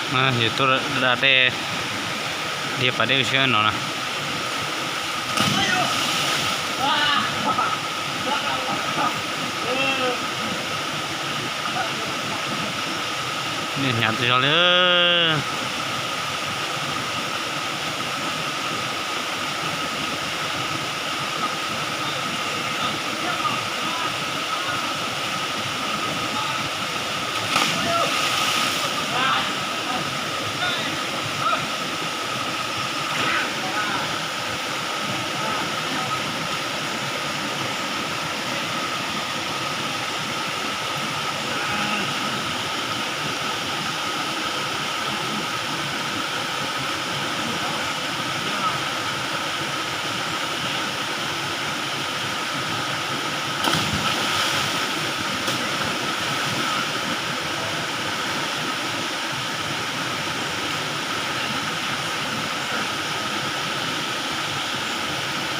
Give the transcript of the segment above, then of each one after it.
Yus tuaj da dej, dhia pas dej siab no na. Nej hnyav tas zog li.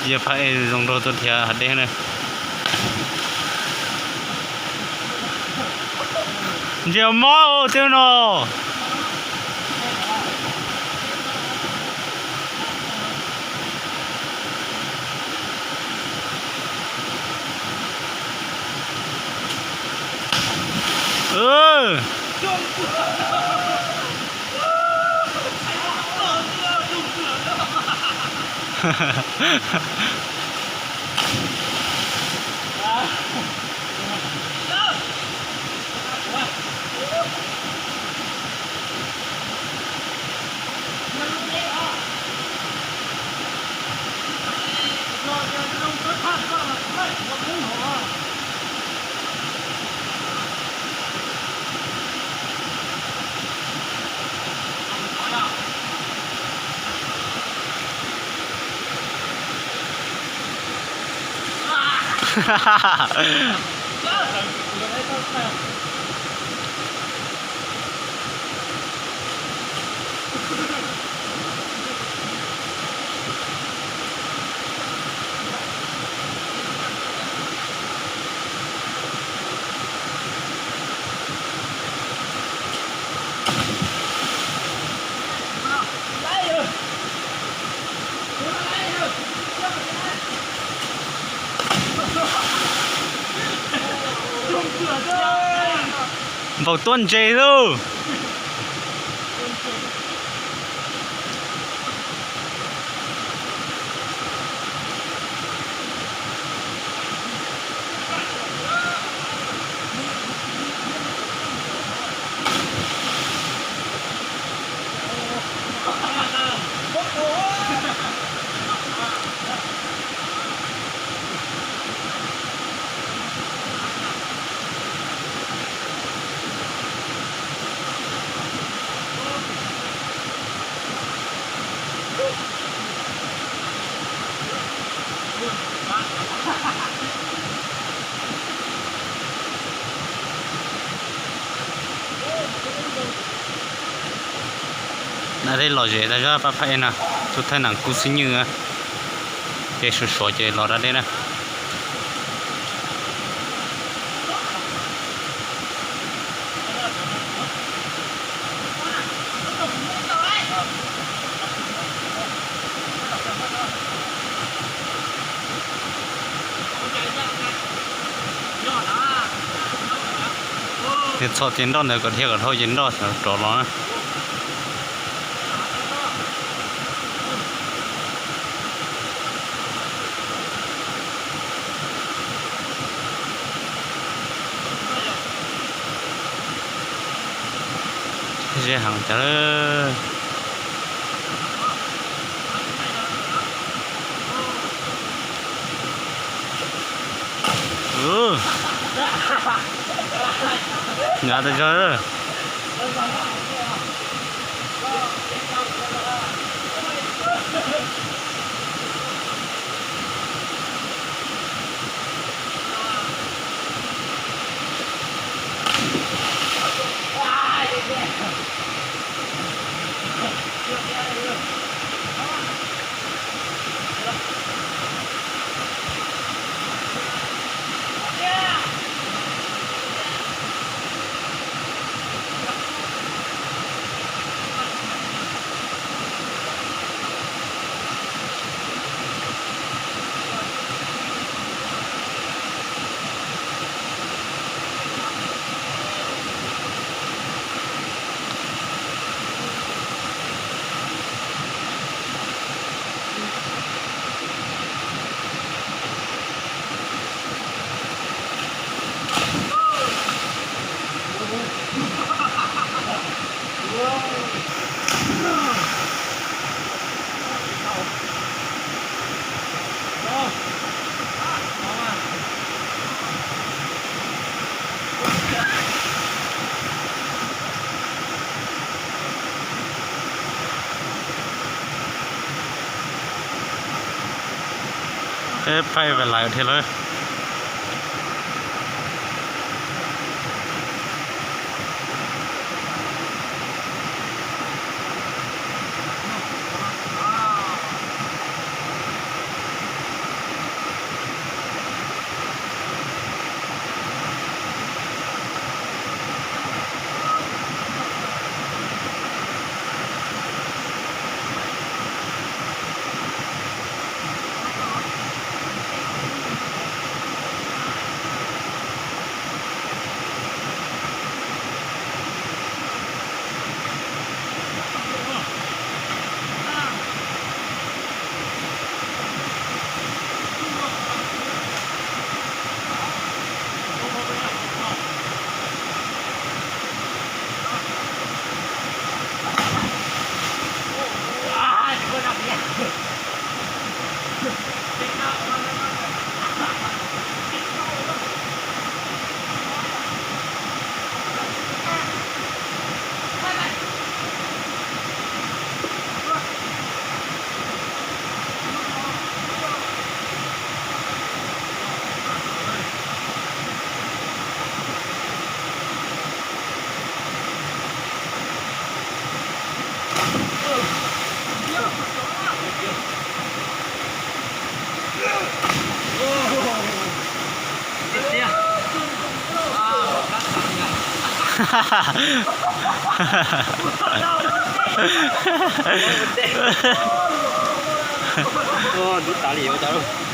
Yog phaj ej zoo nraug tuaj dhia hav dej na. Ntsia mob ua twg no. Npaum tuab ntses lauj. Da dej lom zem tas zog pab phav ej na, tuaj thaij nam kub xib nywj, ces suav suav ces los da dej na. Txhom ces nroj ntawd kom dhia kom dhau ces nroj rov los na. Ze heev cas. Nyav tas zog. Peb pais lawm thiab lawm. Ntub tas li ua cas.